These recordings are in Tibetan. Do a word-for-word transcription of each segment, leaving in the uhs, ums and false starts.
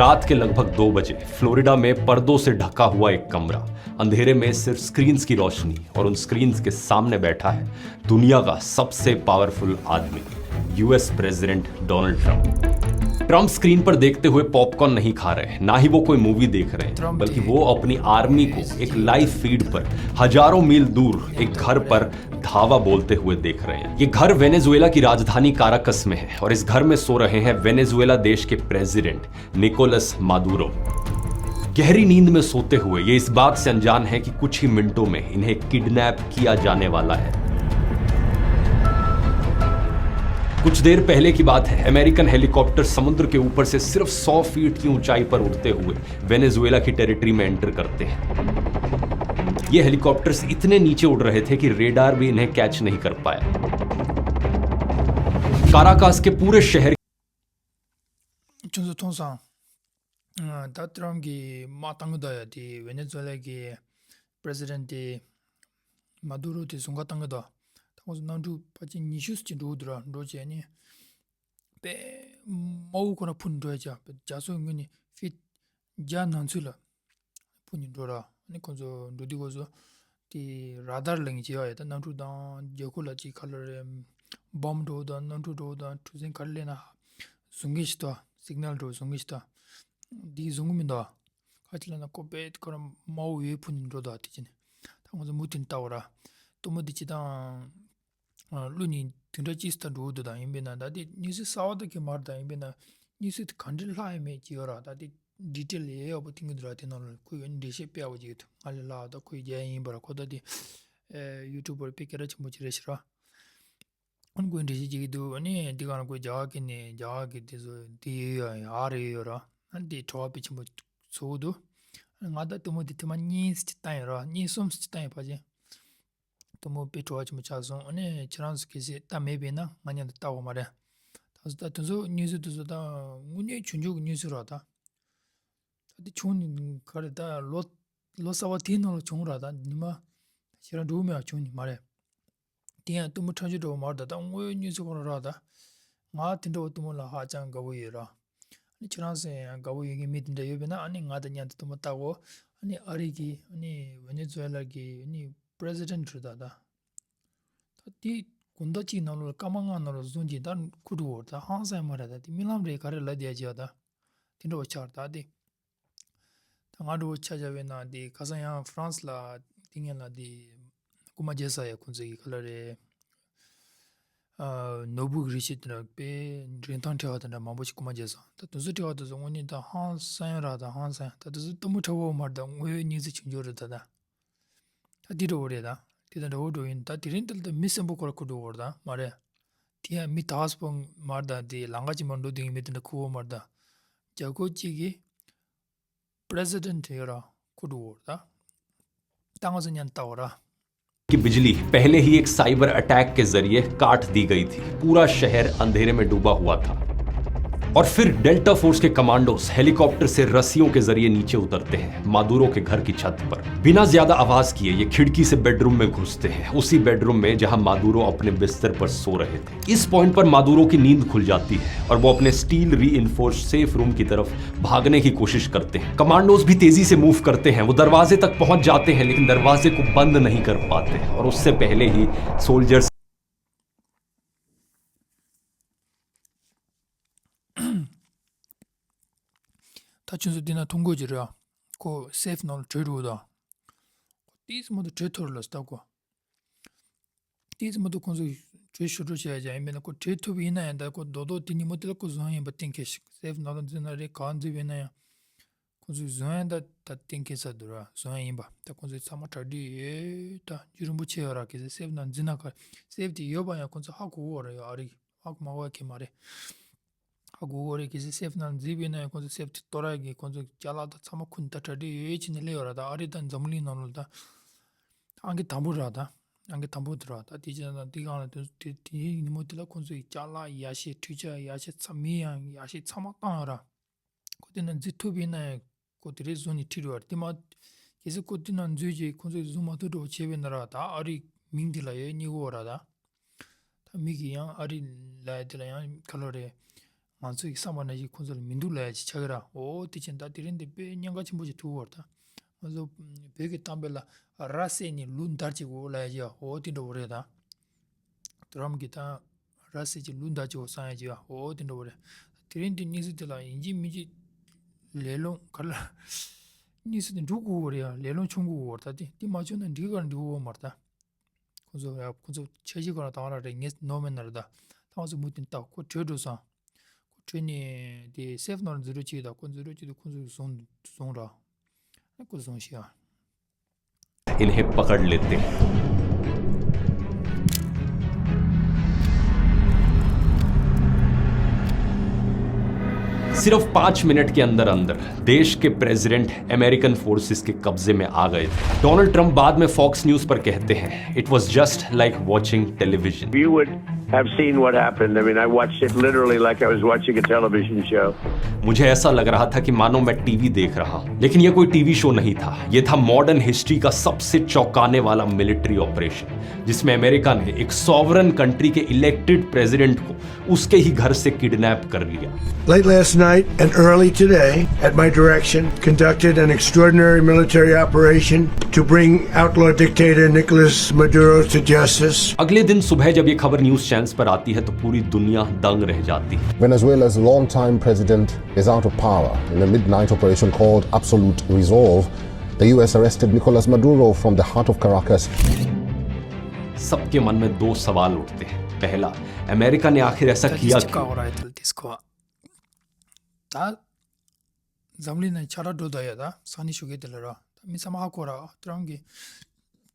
रात के लगभग दो बजे फ्लोरिडा में पर्दों से ढका हुआ एक कमरा, अंधेरे में सिर्फ स्क्रीन्स की रोशनी, और उन स्क्रीन्स के सामने बैठा है दुनिया का सबसे पावरफुल आदमी, US president Donald Trump. Trump screen पर देखते हुए पॉपकॉर्न नहीं खा रहे, ना ही वो कोई मूवी देख रहे हैं, बल्कि वो अपनी आर्मी को एक लाइव फीड पर हजारों मील दूर एक घर पर धावा बोलते हुए देख रहे हैं। ये घर वेनेजुएला की राजधानी काराकस में है और इस घर में सो रहे हैं वेनेजुएला देश के प्रेसिडेंट निकोलस मादुरो। गहरी नींद में सोते हुए ये इस बात से अनजान है कि कुछ ही मिनटों में इन्हें किडनैप किया जाने वाला है। कुछ देर पहले की बात है, अमेरिकन हेलीकॉप्टर समुद्र के ऊपर से सिर्फ सौ फीट की ऊंचाई पर उड़ते हुए वेनेजुएला की टेरिटरी में एंटर करते हैं। ये हेलीकॉप्टर्स इतने नीचे उड़ रहे थे कि रेडार भी इन्हें कैच नहीं कर पाया। काराकास के पूरे शहर ཁྱོད་ཚོ་མཐོང་སོང་། ཨ། ད་ཏྲམ་གྱིས་དམག་བཏང་གི་འདུག་ཡ། དེ་ཝེ་ནེ་ཛུ་ཝེ་ལ་གི་པྲེ་སི་ཌེན་ཊི་དེ་མ་དུ་རོ་དེ་ཟུང་ཁ་བཏང་གི་འདུག། ད་ཁོང་ཚོ་གནམ་གྲུ་ཕལ་ཆེར་ཉི་ཤུ་ཅིག་འགྲོ་གི་འདུག་ར། འགྲོ་བྱས་ནས་དཔེ་དམའ་བོ་ཁོ་རང་འཕུར་ནས་འགྲོ་ཡ་ཅག་དཔེ་རྒྱ་མཚོའི་ངོས་ནས་ཕིཊ་བརྒྱ་ནང་ཚུད་ལ་འཕུར་ནས་འགྲོ་ར། ཨ་ནི་ཁོང་ཚོ་འགྲོ་དུས་ཁོང་ཚོ་དེ་ར་དར་ལེན་བྱས་པ་ཡོད། ད་གནམ་གྲུ་དང་རྒྱལ་ཁབ་ལ་ཅིག་ག་ལ་རེད། བོམ་འགྲོ་དང་གནམ་གྲུ་འགྲོ་དང་གྲུ་གཟིངས་ག་རེ་སླེབས་ན་བཟུང་གི་ཞིག་ད། སིག་ནལ་འགྲོ་བཟུང་གི་ཞིག་ད། འདི་བཟུང་གི་མི་འདུག། ག་ཅི་ལབ་ན་ཁོ་དཔེ་ཁོ་རང་དམའ་བོ་ཡོད་འཕུར་ནས་འགྲོ་དང་དེ་བྱས་ནས། ད་ཁོང་ཚོ་མུ་མཐུད་ནས་ལྟ་བ་ར། གཏུམ་མོ་འདི་ཅི་དང་། ཨ། གླུ་ནི་དེ་འདྲ་ཅིག་ད་འགྲོ་འདུག་དང་ཡིན་པས་ན། ད་དེ་གནས་ཚུལ་གསར་པ་ད་གི་མ་རེད། ད་ཡིན་པས་ན་གནས་ཚུལ་དེ་ག་འདྲ་ལྷག་ཡོད་མེད་ཅིག་ཡོད་ར། ད་དེ་ཌི་ཊེལ་ཡག་ཡག་པོ་ཐོན་གི་འདུག་ར། དེ་ནང་ལ་ཁོས་ཡོད་ནི་འགྲེལ་བཤད་དཔེ་ཡག་པོ་ཅིག་ཡོད་འདུག། ང་ལས་ལྷག་ད་ཁོས་རྒྱག་ཡིན་པ་ར། ཁོ་ད་དེ་ཨེ་ཡུ་ཊུབ་པར་དཔེ་སྐད་གྲགས་ཆེན་པོ་ཅིག་རེད་ཤག་ར། ཨ་ནི་ཁོས་འགྲེལ་བཤད་བྱེད་ཀྱི་འདུག། ཨ་ནི་འདི་ག་ན་ཁོས་རྒྱ་གར་གི་ནས་རྒྱ་གར་གི་དེ་ཚོ་དེ་ཡོད་ཡ། ཨ་རི་ཡོད་ར། ཨ་ནི་དེ་བྲོ་བ་དཔེ་ཆེན་པོ་ཚོར་གི་འདུག། ཨ་ནི་ང་ད་གཏུམ་མོ་དེ་ཐེངས་མ་གཉིས་ཅིག་བཏང་ཡོད་ར། གཉིས་གསུམ་ཅིག་བཏང་ཡོད་ཕལ་ཆེར། གཏུམ་མོ་དཔེ་བྲོ་བ་ཆེན་པོ་ཆགས་སོང་། ཨ་ནི་ཁྱེད་རང་ཚོ་གལ་སྲིད་ལྟ་མེད་པས་ན་ང་མཉམ་དུ་ལྟ་དགོས་མ་རེད། ད་ད་དེ་ཚོ་གནས་ཚུལ་དེ་ཚོ་ད་དངོས་གནས་བྱུང་རྒྱུ་གི་གནས་ཚུལ་ར་ད། ད་དེ་བྱུང་ནི་ག་རེ་ད་ལོ་ལོ་གསར་པ་དེའི་ནང་ལ་བྱུང་ར། ད་ཉི་མ་ཞེ་དྲག་འགྲོ་གི་མེད་པ་བྱུང་ནི་མ་རེད། དེ་ཡང་གཏུམ་མོ་ཁྲ་ཆུ་འདྲ་བོ་མ་རེད། ད་ད་དངོས་ཡོད་གནས་ཚུལ་ཁོ་རང་ར་ད། ང་དེ་འདྲ་བོ་གཏུམ་མོ་ལ་ཧ་ཅང་དགའ་བོ་ཡོད་ར། ཨ་ནི་ཁྱེད་རང་ཚོ་ཡང་དགའ་བོ་ཡོད་མཁན་མི་དེ་འདྲ་ཡོད་པས་ན་ཨ་ནི་ང་དང་མཉམ་དུ་གཏུམ་མོ་ལྟ་གོ། ཨ་ནི་ཨ་རི་གི་ཨ་ནི་ཝེ་ནེ་ཛུ་ཝེ་ལ་གི་ཨ་ནི་པྲེ་སི་ཌེན་ཊི་རེད་ད་ད། ད་དེ་དགོང་དག་གཅིག་ནང་ལོགས་ལ་སྐར་མ་ལྔ་ནང་ལོགས་བཟུང་གི་ད་ཁུ་འགྲོ་བོར་ད་ཧང་སང་ཡ་མ་རེད། ད་དེ་རྨི་ལམ་རེད་ག་རེ་ལབ་བསྡད་ཀྱི་ཡོད་ད། དེ་འདྲ་བོ་ཆགས་ད་དེ། ད་ང་འདྲ་བོ་ཆ་བཞག་པས་ན་དེ་ཁ་སང་ཡང་ཧྥ་རན་སི་ལ་དེ་སྔོན་ལ་དེ་རྐུ་མ་བྱས་ས་ཡ་ཁོང་ཚོ་གི་ག་ལ་རེད། ཨ། ནོར་བུ་གི་རིགས་ཤིག་དེ་འདྲ་དཔེ་རིན་ཐང་བྲལ་བ་དེ་འདྲ་མང་པོ་ཞིག་རྐུ་མ་བྱས་སོང་། ད་དེ་ཚོ་བྲལ་བ་དེ་ཚོ་དངོས་གནས་ད་ཧང་སང་ཡ་ར་ད་ཧང་སང་ཡ། ད་དེ་ཚོ་གཏུམ་མོ་ཁྲ་བོ་མ་རེད། ད་དངོས་ཡོད་གནས་ཚུལ་བྱུང་རྒྱུ་རེད་ད་ད། ད་དེ་འདྲ་བོ་རེད་ད། དེ་དང་འདྲ་བོ་འགྲོ་ཡིན། ད་དེ་རིང་དེ་ལ་ད་མི་གསོན་པོ་ཁོ་ར་ཁུ་འགྲོ་བོར་ད་མ་རེད། དེ་ཡང་མི་དག་པོ་མ་རེད་ད། དེ་ལམ་ཁ་ཅིག་མར་འགྲོ་དུས་མི་དེ་འདྲ་ཁུ་བོ་མ་རེད་ད། རྒྱལ་ཁབ་ཅིག་གི་པྲེ་སི་ཌེན་ཊི་ཡོད་ར་ཁུ་འགྲོ་བོར་ད། ད་ང་ཚོ་མཉམ་ལྟ་བ་ར། की बिजली पहले ही एक साइबर अटैक के जरिए काट दी गई थी। पूरा शहर अंधेरे में डूबा हुआ था। और फिर डेल्टा फोर्स के कमांडोस हेलीकॉप्टर से रस्सियों के जरिए नीचे उतरते हैं मादुरो के घर की छत पर। बिना ज्यादा आवाज किए ये खिड़की से बेडरूम में घुसते हैं, उसी बेडरूम में जहां मादुरो अपने बिस्तर पर सो रहे थे। इस पॉइंट पर मादुरो की नींद खुल जाती है और वो अपने स्टील रीइंफोर्स्ड सेफ रूम की तरफ भागने की कोशिश करते हैं। कमांडोज भी तेजी से मूव करते हैं। वो दरवाजे तक पहुंच जाते हैं, लेकिन दरवाजे को बंद नहीं कर पाते हैं और उससे पहले ही सोल्जर्स ད་ཁྱོད་ཚོ་འདི་ན་མཐོང་གོ་གི་རེད། ཁོ་སེབ་ནང་ལ་བྲོས་འགྲོ་དང་། ཁོ་ཏིས་མ་གཏོགས་བྲོས་ཐུབ་རེད་ལ་སྟབས་གོ། ཏིས་མ་གཏོགས་ཁོང་ཚོ་བྲོས་ཤོར་འགྲོ་བྱས་ཀྱང་ཡིན་པས་ན་ཁོ་བྲོས་ཐུབ་ཡིན་ན་ཡང་ད་ཁོ་རྡོག་རྡོག་དེ་ཉིན་མོ་དེ་ལ་ཁོ་བཟུང་ཡིན་པ་གཏན་འཁེལ་ཞིག། སེབ་ནང་ལ་འཛུལ་ན་རེད་གང་འཛུལ་བས་ན་ཡང་། ཁོང་ཚོས་བཟུང་ཡང་ད་ད་གཏན་འཁེལ་ས་འདུག་ར། བཟུང་ཡ་ཡིན་པ། ད་ཁོང་ཚོས་ཚང་མ་གྲ་སྒྲིག་ཡོད་ད། རྒྱུན་རིང་པོ་ཆེ་ཡོད་ར། གལ་སྲིད་སེབ་ནང་འཛུལ་ན་ག་སེབ་དེ་ཡོད་པ་ཡང་ཁོང་ཚོ་ཧ་གོ་གོ་ར་ཡོད་ཨ་རི། ཧ་གོ་མ་གོ་ཡ་གལ་མ་རེད། ཧ་གོ་གོ་རེད། གལ་སྲིད་སེབ་ནང་འཛུལ་བས་ན་ཡང་ཁོང་ཚོ་སེབ་དེ་གཏོར་ཡ་གི་ཁོང་ཚོ་ཅ་ལག་ད་ཚང་མ་ཁུར་ནས་ད་གྲ་སྒྲིག་ཡོད་བྱས་ནས་སླེབས་ཡོད་ར། ད་ཨ་རི་ད་འཛམ་བུ་གླིང་ནང་ལོགས་ད་ཨང་ཀི་དང་པོ་ར། ད་ཨང་ཀི་དང་པོ་དེ་ར། ད་དེ་བྱས་ན་དེ་སྒང་ལ་དེ་དེ་དེའི་ཉིན་མོ་དེ་ལ་ཁོང་ཚོས་ཅ་ལག་ཡ་ཤས་འཕྲུལ་ཆས་ཡ་ཤས་ཚ་མི་ཡང་ཡ་ཤས་ཚང་མ་བཏང་ཡོད་ར། ཁོ་དེ་ན་འཛུལ་ཐུབ་ཡིན་ན་ཡང་ཁོ་དེ་རེད་བཟུང་ནས་ཁྲིད་རོགས་རེད། དེ་མ་གལ་སྲིད་ཁོ་དེ་ན་འཛུལ་རྗེས་ཁོ་ཚོས་བཟུང་མ་ཐུབ་འགྲོ་བྱས་པས་ན་ར། ད་ཨ་རིའི་མིང་དེ་ལ་ཡོད་སྙིང་པོ་ར། ད་ད་མི་གིས་ཡང་ཨ་རི་ལ་ཡ་དེ་ལ་ཡང་ཁ་ལོ་རེད། ང་ཚོའི་བསམ་པ་ནང་བཞིན་ཁོང་ཚོ་ལ་མི་འདུག་ལབ་ཡ་ཅིག་ཆགས་ཀྱི་ར། འོ་དེ་བྱས་ད་དེ་རིང་འདི་དཔེ་ཉེན་ཁ་ཆེན་པོ་ཞིག་ཐུག་གི་ཡོད་རེད་ད། ང་ཚོ་བོད་ཀྱི་གཏམ་དཔེ་ལ་ར་བསད་ནས་ལུག་འདར་བྱེད་དགོས་ལབ་ཡ་ཅིག་ཡ། འོ་དེ་འདྲ་བོ་རེད་ད། ཏྲམ་གྱིས་ད་ར་བསད་ཀྱི་ལུག་འདར་བྱེད་དགོས་བསམ་ཡ་ཅིག་ཡ། འོ་དེ་འདྲ་བོ་རེད། དེ་རིང་འདི་གནས་ཚུལ་དེ་ལ་ཡིན་གཅིག་མིན་གཅིག་ལས་སློང་ག་ལ། གནས་ཚུལ་དེ་འགྲུབ་དགོས་ཀྱི་རེད་ཡ། ལས་སློང་བྱུང་དགོས་ཀྱི་རེད་ད། དེ་དེ་མ་བྱུང་ན་འགྲིག་ག་འགྲིག་གི་མ་རེད་ད། ཁོང་ཚོ་ཡ་ཁོང་ཚོ་འཆར་གཞི་ཁོ་རང་དང་ར་རེད། ངས་ནོར་མེད་ན་རེད་ད། ད་ང་ཚོ་མུ་མཐུད་ལྟ། ཁོ་བྲོས་འགྲོ་སོང་། ཁོ་བྲོས་ནས་དེ་སེབ་ནང་འཛུལ་རོགས་བྱས་ད། ཁོ་འཛུལ་རོགས་བྱས་ད། ཁོང་ཚོ་བཟུང་བཟུང་ར། ཁོ་བཟུང་ཤི་ཡ། इन्हें पकड़ लेते हैं। सिर्फ पांच मिनट के अंदर अंदर देश के प्रेसिडेंट अमेरिकन फोर्सेस के कब्जे में आ गए थे। डोनाल्ड ट्रंप बाद में फॉक्स न्यूज पर कहते हैं, "It was just like watching television." You would have seen what happened. I mean, I watched it literally like I was watching a television show. मुझे ऐसा लग रहा था कि मानो मैं टीवी देख रहा हूं, लेकिन यह कोई टीवी शो नहीं था। यह था मॉडर्न हिस्ट्री का सबसे चौंकाने वाला मिलिट्री ऑपरेशन, जिसमें अमेरिका ने एक सॉवरन कंट्री के इलेक्टेड प्रेसिडेंट को उसके ही घर से किडनैप कर लिया। Late last night and early today, at my direction, conducted an extraordinary military operation to bring outlaw dictator Nicolas Maduro to justice. अगले दिन सुबह जब ये खबर न्यूज चैनल्स पर आती है, तो पूरी दुनिया दंग रह जाती है। Venezuela's longtime president is out of power. In a midnight operation called Absolute Resolve, the U S arrested Nicolas Maduro from the heart of Caracas. सबके मन में दो सवाल उठते हैं। पहला, अमेरिका ने आखिर ऐसा ད་किया དེ་ཅི་ཀ་འོ་ར་ཡ་དེ་ལ་དེ་སྐོར། ད་འཛམ་གླིང་ནང་ཆ་ར་འགྲོ་ད་ཡ། ད་ས་གནས་ཞུ་གི་དེ་ལ་ར། ད་མི་ཚང་མ་ཧ་གོ་ར། ཏྲམ་གྱིས་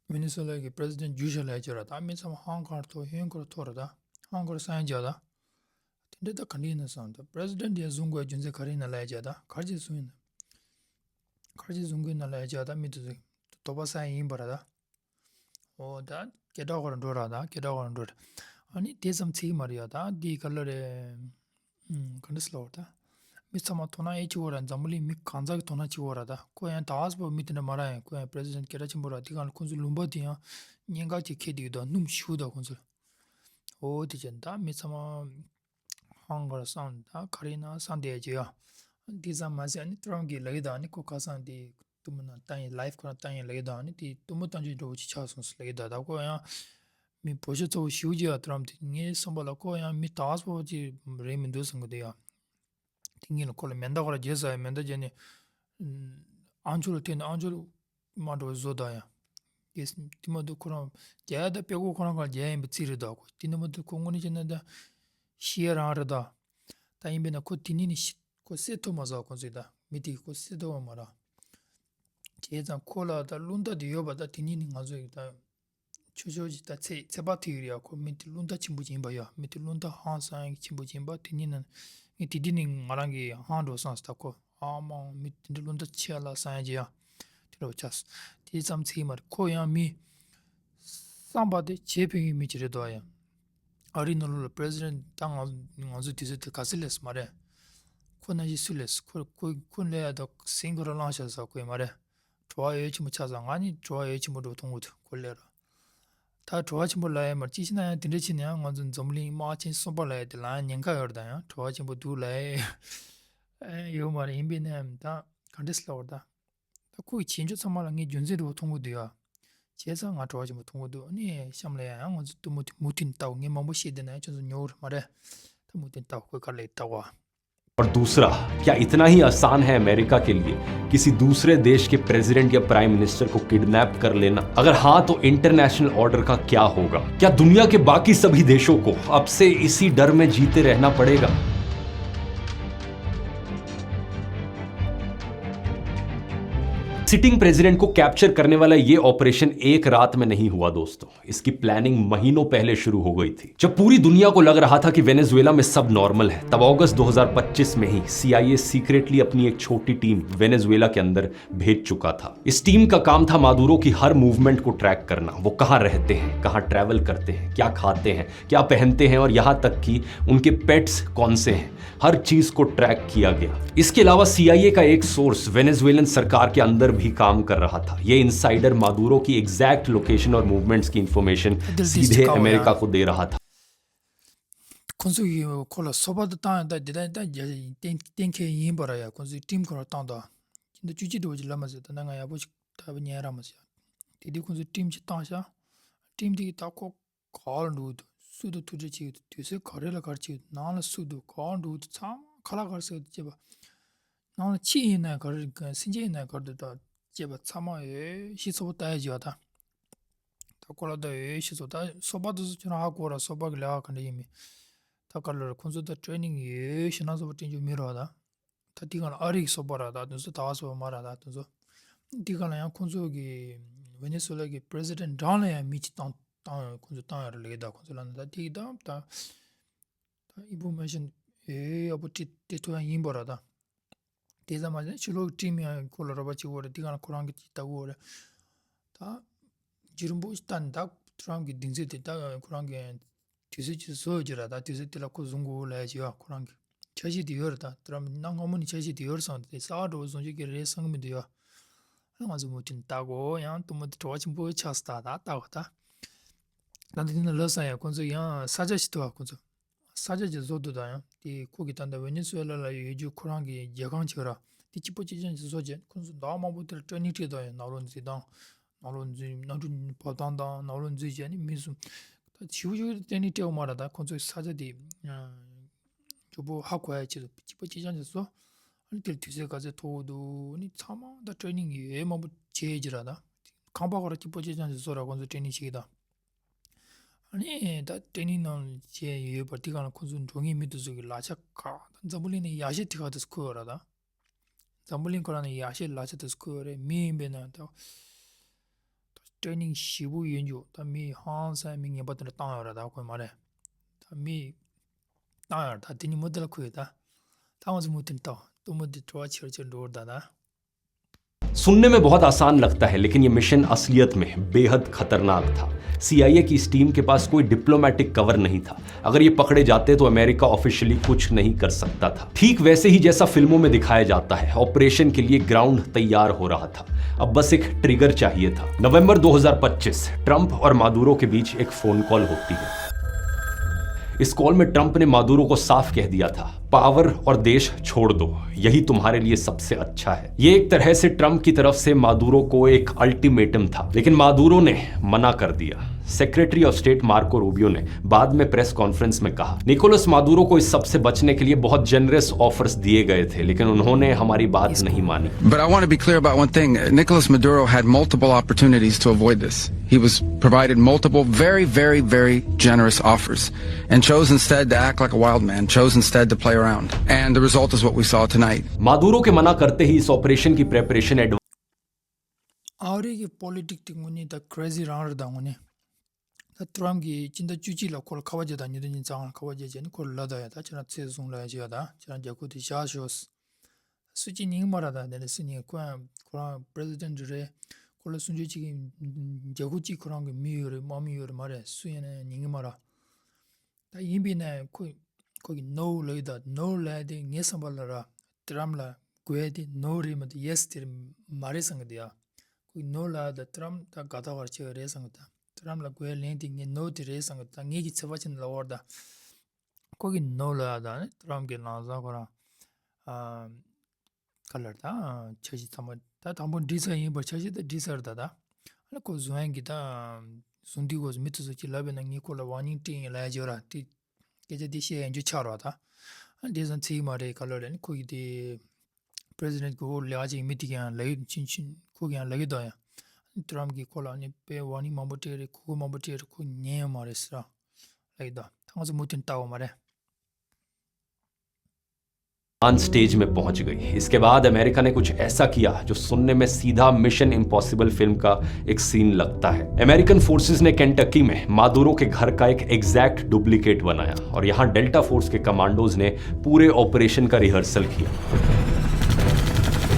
ཝེ་ནེ་སུ་ཝེ་ལ་གི་པྲེ་སི་ཌེན་འཇུ་ཤ་ལ་ཡ་ཅོ་ར། ད་མི་ཚང་མ་ཧང་གར་ཐོ་ཧེང་གར་ཐོ་ར། ད་ཧང་གར་ས་ཡ་ཅོ་ད། དེ་འདྲ་ད་ག་འདྲ་ཡིན་ན་བསམ། ད་པྲེ་སི་ཌེན་ཡ་བཟུང་དགོས་རྒྱུ་མཚན་ག་རེ་ཡིན་ན་ལ་ཡ་ཅོ་ད། ག་རེ་བྱས་བཟུང་ཡིན་ན། ག་རེ་བྱས་བཟུང་གི་ཡིན་ན་ལ་ཡ་ཅོ་ད། མི་དེ་ཚོ་དོགས་པ་ཟ་ཡ་ཡིན་པ་ར་ད། འོ་ད་སྐད་གྲགས་ཁོ་རང་འགྲོ་ར་ད། སྐད་གྲགས་ཁོ་རང་འགྲོ་ར། ཨ་ནི་དེ་ཙམ་ཚིག་མ་རེད་ཡ། ད་འདི་ག་ལ་རེད། ཨུམ། ག་འདྲ་ཟེར་ལབ་དགོས་རེད་ད། མི་ཚང་མ་དོ་སྣང་ཡེ་བྱེད་དགོས་ར། འཛམ་བུ་གླིང་མི་གང་ཟག་གི་དོ་སྣང་བྱེད་དགོས་ར་ད། ཁོ་ཡང་ད་ཨ་སི་པོ་མི་དེ་འདྲ་མ་ར། ཡང་ཁོ་ཡང་པྲེ་སི་ཌེན་སྐད་གྲགས་ཆེན་པོ་ར། དེ་གང་ལ་ཁོ་ཚོའི་ལུང་པ་དེ་ཡང་ཉེན་ཁ་ཅིག་འཁེལ་བསྡད་ཡོད་ད། སྣུམ་ཞུ་ད་ཁོ་ཚོ་ལ། འོ་དེ་བྱས་ད་མི་ཚང་མ་ཧང་གར་སང་ད་ག་རེ་ན་སང་དེ་ཡ་ཅོ་ཡ། འདི་ཙམ་མ་ཟད་ཨ་ནི་ཏྲམ་གྱིས་ལབ་ཀྱི་ད། ཨ་ནི་ཁོ་ཁ་སང་དེ་གཏུམ་མོ་ནང་བཏང་ཡིན། ལའིབ་ཁོ་རང་བཏང་ཡིན་ལབ་ཀྱི་ད། ཨ་ནི་དེ་གཏུམ་མོ་བཏང་རྒྱུ་འདྲ་བོ་ཅིག་ཆགས་སོང་ཟེར་ལབ་ཀྱི་ད། ད་ཁོ་ཡང་མི་བོད་ཤོག་ཚ་བོ་ཞེ་པོ་ཅིག་ཡ། ཏྲམ་དེ་ངའི་བསམ་པ་ལ་ཁོ་ཡང་མི་ད་ཨ་སི་པོ་ཅིག་རེད་མི་འདུག་བསམ་གྱི་འདུག་ཡ། དེ་ངེད་ལ་ཁོ་ལ་མེ་མདའ་ཁོ་ར་བརྗེས་ཟ་ཡ། མེ་མདའ་བརྗེས་ནས་ཨང་ཆོལ་ལ་བསྟན་ནས་ཨང་ཆོལ་མ་འགྲོ་བཟོ་ད་ཡ། དེ་དེ་མ་གཏོགས་ཁོ་རང་རྒྱ་ཡ་ད་དཔེ་ཁོ་ཁོ་རང་ག་རྒྱ་ཡ་ཡིན་པ་རྩིས་རེད་ད། ཁོ་དེ་འདྲ་མ་གཏོགས་ཁོ་དངོས་གནས་བྱས་ན་ད་ཤི་ཡ་རང་རེད་ད། ད་ཡིན་པས་ན་ཁོ་དེ་ནས་ནི་ཤི་ཁོ་བསད་ཐུབ་མ་སོང་། ཁོ་ཚོས་ད་མི་དེ་ཁོ་བསད་ཐུབ་པ་མ་རེད། བྱས་ཙང་ཁོ་ལ་ད་རླུང་རྟ་དེ་ཡོད་པ་ད། དེ་ནས་ནི་ང་ཚོ་ཡི་ད་ཆོས་ཕྱོགས་ཀྱི་ད་ཚད་ཚད་པ་དེ་ཡོད་རེད་ཡ། ཁོ་མི་དེ་རླུང་རྟ་ཆེན་པོ་ཅིག་ཡིན་པ་ཡ། མི་དེ་རླུང་རྟ་ཧང་སང་ཡ་ཆེན་པོ་ཅིག་ཡིན་པ། དེ་ནས་ནི་ངས་དེ་དེ་ནི་ང་རང་གི་ཧང་འགྲོ་སོང་ཟེར་ད། ཁོ་ཨ་མ་མི་དེ་འདྲ་རླུང་རྟ་ཆེ་ལ་སང་ཡ་ཅིག་ཡ། དེ་འདྲ་བོ་ཆགས་སོང་། དེ་ཙམ་ཚིག་མ་རེད། ཁོ་ཡང་མི་བསམ་པ་དེ་བྱེད་ཕོད་མཁན་མི་ཅིག་རེད་འདུག་ཡ། ཨ་རིའི་ནང་ལོགས་ལ་པྲེ་སི་ཌེན་ད་ང་ང་ཚོ་དུས་ཚོད་དེ་ག་ཚོད་སླེབས་སོང་མ་རེད། ཁོ་ནང་བཞིན་སུ་སླེབས་སོང་། ཁོ་ཁོ་ཁོ་སླེབས་ཡ་ད་སེང་ཁོ་ར་བླངས་བཞག་ས་ཁོ་ཡ་མ་རེད། བྲོ་བ་ཡོད་ཆེན་པོ་ཆགས་སོང་། ང་ནི་བྲོ་བ་ཡོད་ཆེན་པོ་འགྲོ་མཐོང་གི་འདུག་ཁོ་སླེབས་ར། ད་བྲོ་བ་ཆེན་པོ་ལབ་ཡ་མ་རེད། ཅི་ཞིག་ན་ཡང་དེ་འདྲ་བྱས་ན་ཡང་ང་ཚོ་འཛམ་གླིང་དམག་ཆེན་གསུམ་པ་ལབ་ཡ་དེ་ལ་ཡང་ཉེན་ཁ་ཡོད་རེད། ད་ཡང་བྲོ་བ་ཆེན་པོ་འདུག་ལབ་ཡ་ཡོད་མ་རེད། ཡིན་པས་ན་ཡང་ད་ག་འདྲས་ལབ་དགོས་རེད་ད། ད་ཁོ་གི་བྱེད་འཇོག་ཚང་མ་ལ་ངས་རྒྱུ་མཚན་འདྲ་བོ་མཐོང་གི་འདུག་ཡ། བྱས་ཙང་ང་བྲོ་བ་ཆེན་པོ་མཐོང་གི་འདུག་ཨ་ནི་གཤམ་ལ་ཡང་ང་ཚོ་གཏུམ་མོ་དེ་མུ་མཐུད་ལྟ་དགོས། ངས་མང་པོ་བཤད་བསྡད་ན་ཡང་ཁྱོད་ཚོ་ཉོ་གི་རེད་མ་རེད། ད་མུ་མཐུད་ལྟ་དགོས། ཁོས་ག་རེ་ལབ་ལྟ་དགོས། और दूसरा, क्या इतना ही आसान है अमेरिका के लिए किसी दूसरे देश के प्रेसिडेंट या प्राइम मिनिस्टर को किडनैप कर लेना? अगर हाँ, तो इंटरनेशनल ऑर्डर का क्या होगा? क्या दुनिया के बाकी सभी देशों को अब से इसी डर में जीते रहना पड़ेगा? सिटिंग प्रेसिडेंट को कैप्चर करने वाला ये ऑपरेशन एक रात में नहीं हुआ दोस्तों। इसकी प्लानिंग महीनों पहले शुरू हो गई थी। जब पूरी दुनिया को लग रहा था कि वेनेजुएला में सब नॉर्मल है, तब अगस्त दो हज़ार पच्चीस में ही सीआईए सीक्रेटली अपनी एक छोटी टीम वेनेजुएला के अंदर भेज चुका था। इस टीम का काम था मादुरो की हर मूवमेंट को ट्रैक करना, वो कहाँ रहते हैं, कहाँ ट्रैवल करते हैं, क्या खाते हैं, क्या पहनते हैं और यहाँ तक कि उनके पेट्स कौन से हैं, हर चीज को ट्रैक किया गया। इसके अलावा सीआईए का एक सोर्स वेनेजुएलन सरकार के अंदर भी काम कर रहा था। ये इनसाइडर मादुरो की एग्जैक्ट लोकेशन और मूवमेंट्स की इंफॉर्मेशन सीधे अमेरिका को दे रहा था। ཁོང་ཚོ་གིས་ཁོ་ལ་སོ་པ་དེ་བཏང་ཡང་ད་འདི་ད་ད་རྒྱ་གཏན་གཏན་འཁེལ་ཡིན་པ་ར་ཡ། ཁོང་ཚོའི་ཊིམ་ཁོ་ར་བཏང་དང་། ཁྱེད་ཚོ་བཅུ་གཅིག་འགྲོ་ཅིག་ལབ་མ་ཟེར། ད་ནང་ང་ཡག་པོ་ཞིག་ད་བ་ཉན་ར་མ་ཟེར། དེ་དུས་ཁོང་ཚོ་ཊིམ་ཅིག་བཏང་ཤག་ཊིམ་དེ་གིས་ད་ཁོ་ག་ལ་འགྲོ་གི་འདུག་སུ་དང་ཐུག་འཕྲད་བྱེད་ཀྱི་འདུག་དུས་ཚོད་ག་རེ་ལ་ག་རེ་བྱེད་ཀྱི་འདུག་ནང་ལ་སུ་འདུག་ག་ལ་འགྲོ་གི་འདུག་ཚང་མ་ཁ་ལག་ག་རེ་ཟ་གི་འདུག་ཅེས་པ། ནང་ལ་ཁྱི་ཡིན་ན་ག་རེ་སེམས་ཅན་ཡིན་ན་ག་རེ་འདུག་ད་ཅེས་པ་ཚང་མ་ཡོད་ཤི་ཚོ་ལྟ་ཡ་བྱེད་པ་ད། ད་ཁོ་ལ་ད་ཡོད་ཤི་ཚོ་ད་སོ་པ་དེ་ཚོ་ཁྱོད་རང་ཧ་གོ་ར། སོ་པ་གི་ལས་ཀ་ག་འདྲ་ཡིན་མིན། ད་ག་ལ་ཁོང་ཚོ་ད་ཊེ་རེ་ནིང་ཡོད་ཤི་ན་སོ་པ་སྤྲད་རྒྱུ་མི་རོགས་ད། ད་དེ་ག་ལ་ཨ་རི་གི་སོ་པ་ར་ད་དེ་ཚོ་ད་ག་སོ་པ་མ་ར་ད་དེ་ཚོ། དེ་ག་ལ་ཡང་ཁོང་ཚོ་གི་ཝེ་ནེ་སུ་ལ་གི་པི་རེ་སི་ཌེན་ཊི་རང་ལ་ཡང་མི་གཅིག་བཏང་བཏང་ཡོད། ཁོང་ཚོ་བཏང་ཡོད་ར་ལེགས་ད་ཁོང་ཚོ་ལ་ན་ད་དེ་གི་ད་ད། ད་ཨིན་ཕོར་མེ་ཤན་ཡོད་ཡག་པོ་ཁྲིད་དེ་ཐུབ་ཡ་ཡིན་པ་ར་ད། དེ་ཙམ་མ་ཟད་ཕྱི་ལོགས་ཀྱི་ཊིམ་ཡང་ཁོ་ལ་རོགས་པ་བྱེད་དགོས་རེད། དེ་ག་ན་ཁོ་རང་གི་ཅིག་ལྟ་དགོས་རེད། ད་རྒྱུན་རིང་པོ་ཞིག་ལྟ་ནས་ད་ཁོ་རང་གི་སྡིངས་ཚད་དེ་ད་ཁོ་རང་གི་དུས་ཚོད་ཅིག་བཟོ་ཡོད་ཀྱི་ར། ད་དུས་ཚོད་དེ་ལ་ཁོ་བཟུང་དགོས་ལབ་ཡ་ཅིག་ཡོད། ཁོ་རང་གི་འཆར་གཞི་དེ་ཡོད་རེད། ད་དེ་ར་གནའ་སྔ་མོ་ནས་འཆར་གཞི་དེ་ཡོད་རེད་བསམ་དེ་གསར་པ་འགྲོ་བཟུང་རྒྱུ་གི་རེད་བསམ་གི་མི་འདུག་ཡ། ང་ཚོ་མུ་མཐུད་ལྟ་དགོས། ཡང་སྟོན་མོ་དེ་བྲོ་བ་ཆེན་པོ་ཆགས་སོང་ད། ད་ལྟ་བ་ད། ད་འདི་ནི་ལབ་ས་ཡང་ཁོང་ཚོ་ཡང་ས་ཆ་ཞིག་ཐུབ་པ་ཁོང་ཚོ། ས་ཆ་ཅིག་བཟོ་འདུག་ད་ཡང་དེ་ཁོ་གི་ད་ལྟ་ཝེ་ནེ་སུ་ཝེ་ལ་ལ་ཡོད་རྒྱུ་ཁོ་རང་གི་རྒྱལ་ཁང་ཆེ་ར། དེ་གཅིག་པ་གཅིག་རྐྱང་ཅིག་བཟོ་བྱས་ཁོང་ཚོ་ཟླ་བ་མང་པོ་དེར་ཊེ་རེ་ནིང་སྤྲད་དང་ཡང་ནང་ལོགས་འཛུལ་དང་། ནང་ལོགས་འཛུལ་གནམ་གྲུ་བབས་སྟངས་དང་ནང་ལོགས་འཛུལ་བྱས་ནི་མི་གསུམ། ད་ཞིབ་ཞིབ་ཏུ་ཊེ་རེ་ནིང་སྤྲད་པ་མ་རེད། ད་ཁོང་ཚོའི་ས་ཆ་དེ་མགྱོགས་པོ་ཧ་གོ་ཡ་ཆེད་དུ་གཅིག་པ་གཅིག་རྐྱང་ཅིག་བཟོ། ཨ་ནི་དེར་དུས་ཚོད་ག་ཚོད་ཐོགས་འདུག་ཨ་ནི་ཚང་མ་ད་ཊེ་རེ་ནིང་ཡོད་མང་པོ་བྱས་ཀྱི་ར། ད་ཁང་པ་ཁོ་ར་གཅིག་པ་གཅིག་རྐྱང་ཅིག་བཟོ་ར་ཁོང་ཚོ་ཊེ་རེ་ནིང་བྱེད་ཀྱི་ད། ཨ་ནི་ད་ཊེ་རེ་ནིང་ནང་བྱས་ཡོད་པ་དེ་ག་ལ་ཁོང་ཚོ་འགྲོ་མཁན་མི་དེ་ཚོ་གི་ལག་ཆ་ཁག་ད་འཛམ་བུ་གླིང་ནས་ཡག་ཤོས་དེ་ག་དེ་ཚོ་ཁུར་ཡོད་ར་ད། འཛམ་བུ་གླིང་ཁོ་རང་ནས་ཡག་ཤོས་ལག་ཆ་དེ་ཚོ་ཁུར་ཡོད་རེད། མི་ཡིན་པས་ན་ད་ད་ཊེ་རེ་ནིང་ཞེ་པོ་ཡོད་རྒྱུ་ད་མི་ཧང་སང་མི་ངན་པ་དེ་འདྲ་བཏང་ཡོད་ར་ད་ཁོ་མ་རེད། ད་མི་བཏང་ཡོད་ར་ད་དེ་ནི་མུ་མཐུད་ལ་ཁུར་ཡོད་ད། ད་ང་ཚོ་མུ་མཐུད་ལྟ་སྟོན་མོ་དེ་བྲོ་བ་ཆེར་ཆེར་འགྲོ་བར་ད་ད། सुनने में बहुत आसान लगता है, लेकिन ये मिशन असलियत में बेहद खतरनाक था। सीआईए की इस टीम के पास कोई डिप्लोमेटिक कवर नहीं था। अगर ये पकड़े जाते तो अमेरिका ऑफिशियली कुछ नहीं कर सकता था। ठीक वैसे ही जैसा फिल्मों में दिखाया जाता है, ऑपरेशन के लिए ग्राउंड तैयार हो रहा था। अब बस एक ट्रिगर चाहिए था। नवंबर दो हज़ार पच्चीस, ट्रंप और मादुरो के बीच एक फोन कॉल होती है। इस कॉल में ट्रंप ने मादुरो को साफ कह दिया था, पावर और देश छोड़ दो, यही तुम्हारे लिए सबसे अच्छा है। ये एक तरह से ट्रंप की तरफ से मादुरो को एक अल्टीमेटम था, लेकिन मादुरो ने मना कर दिया। Secretary of state Marco Rubio ने बाद में प्रेस कॉन्फ्रेंस में कहा, निकोलस मादुरो को इस सब से बचने के लिए बहुत जेनरस ऑफर्स दिए गए थे, लेकिन उन्होंने हमारी बात नहीं मानी। But I want to be clear about one thing. Nicolas Maduro had multiple opportunities to avoid this. He was provided multiple, very, very, very generous offers and chose instead to act like a wild man, chose instead to play around. And the result is what we saw tonight. Maduro के मना करते ही इस ऑपरेशन की preparation advance ཨ་རི་གི་པོ་ལི་ཊིག་དེ་དངོས་གནས་ད་ཁེ་རེ་ཛི་རང་རེད་ད་དངོས་གནས། ད་ཏྲམ་གིས་སྤྱི་ཟླ་བཅུ་གཅིག་ལ་ཁོ་ལ་ཁ་པར་བརྒྱབ་དང་ཉིས་སྟོང་ཉི་ཤུ་རྩ་ལྔ་ལ་ཁ་པར་བརྒྱབ་བྱས་ནས་ཁོ་ལ་ལབ་ད་ཡ། ད་ཁྱེད་རང་ཚེ་བཟུང་ལ་ཡ་བྱེད་ཡ། ད་ཁྱེད་རང་རྒྱལ་ཁབ་དེ་བཞག་ཤོག་སུ་གཅིག་ཉན་གི་མ་རེད། ད་དེ་འདྲ་སུ་ཉན། ཁོ་ཡང་ཁོ་རང་པི་རེ་སི་ཌེན་ཊི་རེད། ཁོ་ལ་གསུང་ཆོས་བྱེད་ཀྱི་རྒྱལ་ཁབ་གཅིག་ཁོ་རང་གི་མི་ཡོད་རེད། དམག་མི་ཡོད་རེད་མ་རེད། སུ་ཡིན་ན་ཉན་གི་མ་རེད། ད་ཡིན་པས་ན་ཁོ་ཁོ་གིས་ནོ་ལབ་ཡོད་ད། ནོ་ལབ་ཡ་དེ་ངའི་བསམ་པ་ལ་ར་ཏྲམ་ལ་དགོས་ཡ་དེ་ནོ་རེད་མ་གཏོགས་ཡེ་སི་དེ་མ་རེད་བསམ་གི་འདུག་ཡ། ཁོ་གིས་ནོ་ལབ་ཡ་ད་ཏྲམ་ད་དགའ་ཐག་ཆོད་རེད་བསམ་གི་འདུག་ད་ཏྲམ་ལ་དགོས་ཡ་ལན་དེ་ངས་ནོ་དེ་རེད་བསམ་གི་འདུག་ད་ངེད་ཀྱི་ཚོད་དཔག་བྱས་ན་ལབ་པ་རེད་ད། ཁོ་གིས་ནོ་ལབ་ཡ་ད་ནི་ཏྲམ་གྱི་ལམ་སང་ཁོ་རང་ཨ་ག་ལེར་ད་འཆར་གཞི་ཚང་མ་ད་དང་པོ་འགྲིག་ཚར་ཡིན་པ། འཆར་གཞི་ད་འགྲིག་ཚར་ད་ད། ཨ་ནི་ཁོ་བཟུང་ཡ་གི་ད་བཟུང་དུས་ཁོ་མི་དེ་ཚོ་གིས་ལབ་པས་ན་ངས་ཁོ་ལ་ཝར་ནིང་སྤྲད་ཡིན་ལབ་ཡ་ཅིག་ཡོད་ར། དེ་སྐད་ཆ་དེ་བཤད་ཡ་འཇུ་ཆགས་ར་ད། ཨ་ནི་དེང་སང་ཚིག་མ་རེད་ག་ལེར་ཨ་ནི་ཁོ་གིས་དེ་པི་རེ་སི་ཌེན་ཊི་གི་འོག་ལས་ཀ་བྱེད་མི་དེ་གིས་ཡང་ལབ་ཡོད། ཆུང་ཆུང་ཁོ་གིས་ཡང་ལབ་ཡོད་ད་ཡ། ཨ་ནི་ཏྲམ་གིས་ཁོ་ལ་ཨ་ནི་དཔེ་ཝར་ནིང་མང་པོ་སྤྲད་རེད། གོ་སྐབས་མང་པོ་སྤྲད་རེད། ཁོ་ཉན་ཡོད་མ་རེད་ཟེར་ར་ལབ་ཡོད་ད། ད་ང་ཚོ་མུ་མཐུད་ལྟ་དགོས་མ་རེད། ཨན་སྟེ་ཇི་में पहुंच गई। इसके बाद अमेरिका ने कुछ ऐसा किया जो सुनने में सीधा मिशन इम्पॉसिबल फिल्म का एक सीन लगता है। अमेरिकन फोर्सेस ने केंटकी में मादुरो के घर का एक एग्जैक्ट डुप्लीकेट बनाया और यहाँ डेल्टा फोर्स के कमांडोज ने पूरे ऑपरेशन का रिहर्सल किया।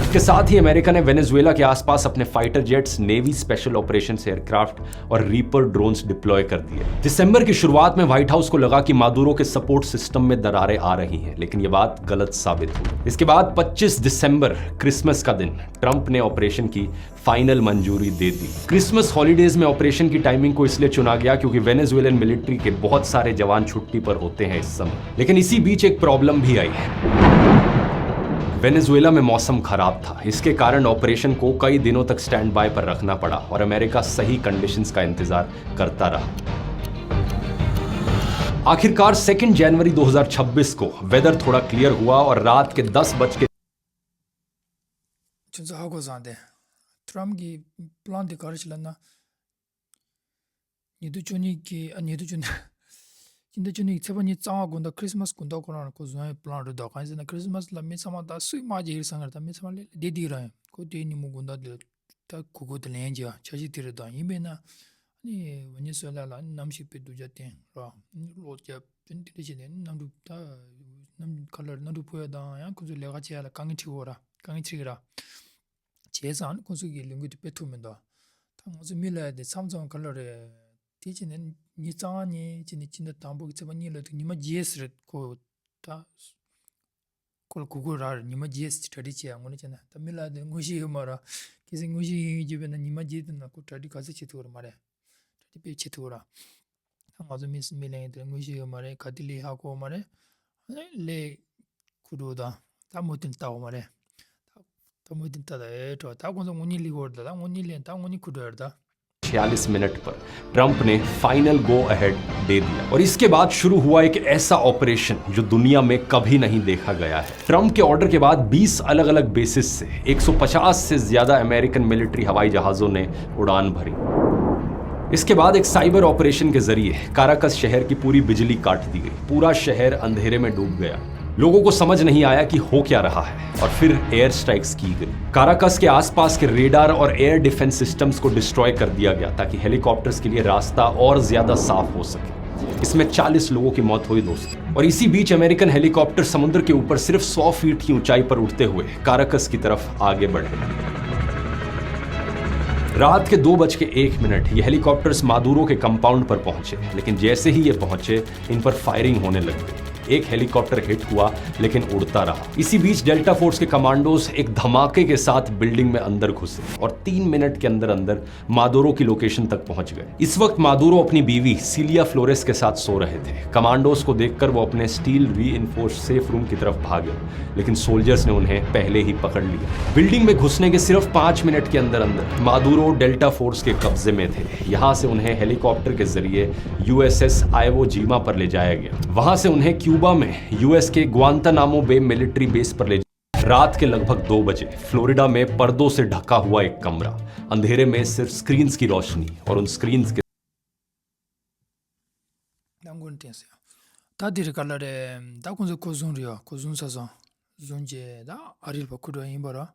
इसके साथ ही अमेरिका ने वेनेजुएला के आसपास अपने fighter jets, navy special operations aircraft और रीपर ड्रोन्स डिप्लॉय कर दिए। दिसंबर की शुरुआत में व्हाइट हाउस को लगा कि मादुरो के सपोर्ट सिस्टम में दरारें आ रही हैं, लेकिन ये बात गलत साबित हुई। इसके बाद पच्चीस दिसंबर, क्रिसमस का दिन, ट्रंप ने ऑपरेशन की फाइनल मंजूरी दे दी। क्रिसमस हॉलीडेज में ऑपरेशन की टाइमिंग को इसलिए चुना गया क्योंकि वेनेजुएलन मिलिट्री के बहुत सारे जवान छुट्टी पर होते हैं इस समय। लेकिन इसी बीच एक प्रॉब्लम भी आई। वेनेजुएला में मौसम खराब था, इसके कारण ऑपरेशन को कई दिनों तक स्टैंड बाय पर रखना पड़ा और अमेरिका सही कंडीशंस का इंतजार करता रहा। आखिरकार सेकेंड जनवरी दो हज़ार छब्बीस को वेदर थोड़ा क्लियर हुआ और रात के दस बज के ཁྱོད་ཚོ་ཧ་གོ་སོང་སྟེ། ཊམ་གྱི་པི་ལན་དེ་ག་རེ་ཞིག་ལབ་ན། ཉིས་སྟོང་བཅུ་གཉིས་ཀྱི་ཨ་ཉིས་སྟོང་བཅུ་གཉིས། སྤྱི་ཟླ་བཅུ་གཉིས་ཀྱི་ཚེས་པ་ཉི་ཤུ་རྩ་ལྔ་དགོང་དག་ཁྲི་སི་མ་སི་དགོང་དག་ཁོ་རང་ཁོ་བཟོ་ཡའི་པི་ལན་རེད་འདུག་གང་ཡིན་ཟེར་ན་ཁྲི་སི་མ་སི་ལ་མི་ཚང་མ་ད་སུས་དམག་རྒྱག་གི་རེད་བསམ་གི་རེད། ད་མི་ཚང་མ་ལས་བསྡད་བསྡད་ར་ཡིན། ཁོ་དེའི་ཉིན་མོ་དགོང་དག་དེ་ད་གུ་གུ་དེ་ལེན་གྱི་འཆར་གཞི་དེ་རེད། ད་ཡིན་པས་ན་ཨ་ནི་ཝེ་ནེ་སུ་ཝེ་ལ་ལ་གནམ་གཤིས་དཔེ་སྡུག་ཅག་བསྟན་ར། གློག་རྒྱབ་དེ་འདྲ་བྱས་ནས་གནམ་གྲུ་ད་གནམ་ག་ལ་གནམ་གྲུ་འཕུར་ཡ་དང་ཡང་ཁོ་ཚོས་ལས་ཀ་བྱེད་ཡ་ལ་དཀའ་ངལ་འཕྲད་ཀྱི་ཡོད་ར། དཀའ་ངལ་འཕྲད་ཀྱི་ར། བྱས་ཙང་ཁོང་ཚོ་གི་ལས་འགུལ་དེ་སྤེལ་ཐུབ་མི་འདུག་ད་ང་ཚོ་མི་ལ་དེ་མཚམས་མཚམས་ག་ལ་རེད། དེ་བྱས་ནས་ཉི་ཤུ་རྩ་ལྔ་ཉིན་བྱས་ནས་སྤྱི་ཟླ་དང་པོ་གི་ཚེས་པ་གཉིས་ལ་དུ་ཉི་མ་བརྒྱད་ཙམ་རེད། ཁོ་ད་ཁོ་ལ་གུ་གུ་ར་རེད། ཉི་མ་བརྒྱད་ཙམ་གྲ་སྒྲིག་བྱས་ཡ་ངོ་ནས་བྱས་ན་ད་མི་ལ་དེ་དངོས་གཞི་ཡོད་མ་ར། གལ་སྲིད་དངོས་གཞི་ཡིན་ཡོད་པས་ན་ཉི་མ་བརྒྱད་དེ་ན་ཁོ་གྲ་སྒྲིག་ག་ཚོད་བྱེད་ཐུབ་ར་མ་རེད། གྲ་སྒྲིག་དཔེ་བྱེད་ཐུབ་ར། ད་ང་ཚོ་མི་མི་ལ་ཡིན་དེ་དངོས་གཞི་ཡོད་མ་རེད། ག་དེ་ལས་ཧ་གོ་མ་རེད། ལས་ཁུ་འགྲོ་དང་ད་མོ་ཏིན་ལྟ་བ་མ་རེད། ད་མོ་ཏིན་ལྟ་ད་ཨེ་འགྲོ་ད་ཁོང་ཚོ་དངོས་གཉེན་ལས་ཧོར་ད་ད་དངོས་གཉེན་ལས་ད་དངོས་གཉེན་ཁུ་འགྲོ་ཡར་ད། छियालीस मिनट पर ट्रंप ने फाइनल गो अहेड दे दिया और इसके बाद शुरू हुआ एक ऐसा ऑपरेशन जो दुनिया में कभी नहीं देखा गया है। ट्रंप के ऑर्डर के बाद बीस अलग-अलग बेसिस से एक सौ पचास से ज्यादा अमेरिकन मिलिट्री हवाई जहाजों ने उड़ान भरी। इसके बाद एक साइबर ऑपरेशन के जरिए काराकस शहर की पूरी बिजली काट दी गई। पूरा शहर अंधेरे में डूब गया। लोगों को समझ नहीं आया कि हो क्या रहा है और फिर एयर स्ट्राइक्स की गई। काराकस के आसपास के रेडार और एयर डिफेंस सिस्टम्स को डिस्ट्रॉय कर दिया गया ताकि हेलीकॉप्टर्स के लिए रास्ता और ज्यादा साफ हो सके। इसमें चालीस लोगों की मौत हुई, दोस्तों। और इसी बीच अमेरिकन हेलीकॉप्टर समुद्र के ऊपर सिर्फ सौ फीट की ऊंचाई पर उड़ते हुए काराकस की तरफ आगे बढ़े। रात के दो बज के एक मिनट ये हेलीकॉप्टर्स मादुरो के कंपाउंड पर पहुंचे, लेकिन जैसे ही ये पहुंचे, इन पर फायरिंग होने लग गई। एक हेलीकॉप्टर हिट हुआ, लेकिन उड़ता रहा। इसी बीच डेल्टा फोर्स के कमांडोज एक धमाके के साथ बिल्डिंग में अंदर घुसे और तीन मिनट के अंदर अंदर मादुरो की लोकेशन तक पहुंच गए। इस वक्त मादुरो अपनी बीवी सीलिया फ्लोरेस के साथ सो रहे थे। कमांडोज को देखकर वो अपने स्टील रीइंफोर्स्ड सेफ रूम की तरफ भागे, लेकिन सोल्जर्स ने उन्हें पहले ही पकड़ लिया। बिल्डिंग में घुसने के सिर्फ पाँच मिनट के अंदर अंदर मादुरो डेल्टा फोर्स के कब्जे में थे। यहाँ से उन्हें हेलीकॉप्टर के जरिए यूएसएस आइवो जीमा पर ले जाया गया। वहां से उन्हें क्यूबा में यूएस के ग्वांतानामो बे मिलिट्री बेस पर ले रात के लगभग दो बजे फ्लोरिडा में पर्दों से ढका हुआ एक कमरा, अंधेरे में सिर्फ स्क्रीन्स की रोशनी और उन स्क्रीन्स के ནང་ཀུན་བསྟན་ཟེར། ད་འདིར་ག་ལ་རེད། ད་ཁོང་ཚོ་ཁོ་བཟུང་རེད་ཡ། ཁོ་བཟུང་ས་སོང་། བཟུང་རྗེས་ད་ཨ་རིར་བ་ཁུ་འགྲོ་ཡིན་པ་ར།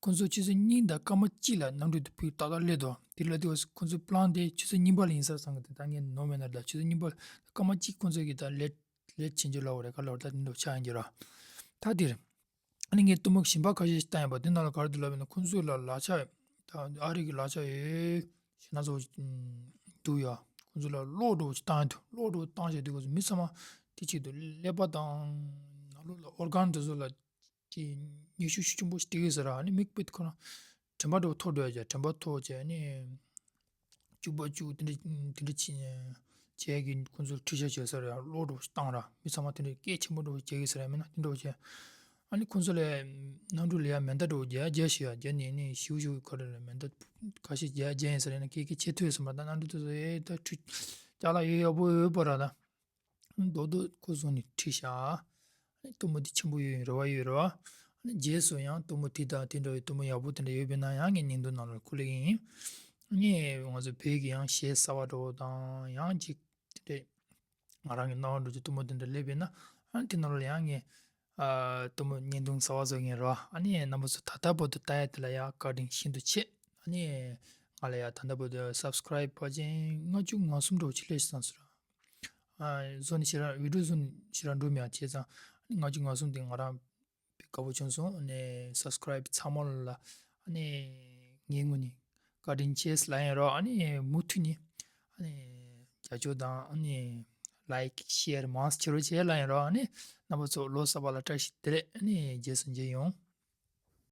ཁོང་ཚོ་ཆུ་ཚོད་གཉིས་དང་སྐར་མ་གཅིག་ལ་གནམ་གྲུ་དེ་ཕུད་ཏག་ཏག་སླེབས་འདུག་དེ་ལ་དེ་ཁོང་ཚོའི་པི་ལན་དེ་ཆུ་ཚོད་གཉིས་པ་ལ་ཡིན་ས་བསམ་གི་འདུག་ད་ངས་ནོར་མེད་ན་ད་ཆུ་ཚོད་གཉིས་པ་སྐར་མ་གཅིག་ཁོང་ཚོ་གི་ད་ལེ་ལེ་ཆེན་རྒྱུ་ལ་འོ་རེད་ག་ལ་འོ་ད་དེ་འདྲ་ཆགས་ཡིན་རྒྱུ་ར། ད་དེར། ཨ་ནི་ངས་གཏུམ་མོ་ཞིམ་པ་ཁ་ཤས་ཤིག་བཏང་ཡིན་པ་དེ་ནང་ལ་ག་རེ་འདུག་ལབ་ཡིན་ན་ཁོང་ཚོས་ལ་ལག་ཆ་ད་ཨ་རི་གི་ལག་ཆ་ཡོད་ཞེ་ན་ཚོ་འདུག་ཡ། ཁོང་ཚོ་ལ་གློག་འདྲ་བོ་ཞིག་བཏང་ཡིན་འདུག་གློག་འདྲ་བོ་བཏང་བྱས་དུས་ཁོང་ཚོ་མི་ཚང་མ་དེ་ཆེད་དུ་ཀླད་པ་དང་ནང་ལོགས་ལ་ཨོར་གན་དེ་ཚོ་ལ་དེ་ཉེས་ཤུགས་ཤུགས་ཆེན་པོ་ཞིག་སྟེར་གི་ཟེར་ར། ཨ་ནི་མིག་དཔེ་ཁོ་རང་དྲན་པ་འདྲ་བོ་ཐོར་འགྲོ་ཡ་ཅག་དྲན་པ་ཐོར་བྱས་ཨ་ནི། གཅིག་པ་གཅིག་དེ་འདྲ་དེ་འདྲ་ཅི་བྱས་ཀྱི་ཁོང་ཚོར་ཁྲིད་ཤག་བྱས་ས་རེད། གློག་འདྲ་བོ་ཞིག་བཏང་ར། མི་ཚང་མ་དེ་འདྲ་སྐད་ཆེན་པོ་འདྲ་བོ་བྱས་ཀྱི་ས་རེད། མིན་ན་དེ་འདྲ་བོ་བྱས། ཨ་ནི་ཁོང་ཚོ་ལ་གནམ་གྲུ་ལ་ཡ་མེ་མདའ་འདྲ་བོ་རྒྱག་རྒྱག་ཤི་ཡ་རྒྱག་ནས་ནི་ཤིའུ་ཤིའུ་ག་རེ་རེད། མེ་མདའ་ཁ་ཤས་རྒྱག་རྒྱག་ཡིན་ས་རེད། ན་སྐད་ཀྱི་ཆེ་ཐུ་ཡོད་ས་མ་རེད། ད་གནམ་གྲུ་དེ་ཚོ་ཨེ་ད་ཁྲུ་ཅ་ལག་ཡོད་ཡག་པོ་ཡོད་པ་ར་ད། རྡོག་རྡོག་ཁོ་བཟུང་ནས་ཁྲིད་ཤག་གཏུམ་མོ་དེ་ཆེན་པོ་ཡོད་རེད་བ་ཡོད་རེད་བ། རྗེས་སུ་ཡང་གཏུམ་མོ་དེ་དང་དེ་འདྲ་བའི་གཏུམ་མོ་ཡག་པོ་དེ་འདྲ་ཡོད་པས་ན་ཡང་ངས་བརྙན་ཐུང་ནང་ལ་འཁོད་ལེ་ཡིན། ངས་ང་ཚོ་བོད་ཀྱི་ཡང་གཞས་གསར་བ་འདྲ་བོ་དང་ཡང་ཅིག་དེ་འདྲས་ང་རང་གི་སྣང་བ་འགྲོ་རྒྱུ་གཏུམ་མོ་དེ་འདྲ་སླེབས་པས་ན་ཨ་ནི་དེ་ནང་ལ་ཡང་ངས་ཨ་གཏུམ་མོ་བརྙན་ཐུང་གསར་བ་བཟོ་གི་ཡིན་རེད་བ། ཨ་ནི་རྣམ་པ་ཚོ་ད་ལྟ་བར་དུ་ལྟ་ཡ་དེ་ལ་ཡང་བཀའ་དྲིན་ཤིན་ཏུ་ཆེ། ཨ་ནི་ང་ལ་ཡང་ད་ལྟ་བར་དུ་སབ་སི་ཀ་རའིབ་བར་ཆད་ལྔ་བཅུ་ང་གསུམ་འདྲ་བོ་ཅིག་སླེབས་སོང་ཟེར། ཨ་བཟོ་ནི་ཞེ་དྲག་བི་ཌིའོ་བཟོ་ནི་ཞེ་དྲག་འགྲོ་མེད་ཨ། བྱས་ཙང་ཨ་ནི་ལྔ་བཅུ་ང་གསུམ་དེ་ང་རང་ དགའ་པོ་བྱུང་སོང་། ཨ་ནི་སབ་སི་ཀ་རའིབ་ཚང་མ་ལ་ཨ་ནི་ངའི་ངོས་ནས་བཀའ་དྲིན་ཆེ་ལབ་ཡིན་རོགས། ཨ་ནི་མུ་མཐུད་ནས་ཨ་ནི་རྒྱབ་སྐྱོར་དང་ཨ་ནི་ལའིཀ་ཤེར་མང་ཙམ་བྱེད་རོགས་བྱེད་ལབ་ཡིན་རོགས། ཨ་ནི་རྣམ་པ་ཚོ་ལོ་གསར་པ་ལ་བཀྲ་ཤིས་བདེ་ལེགས། ཨ་ནི་རྗེས་སུ་མཇལ་ཡོང་།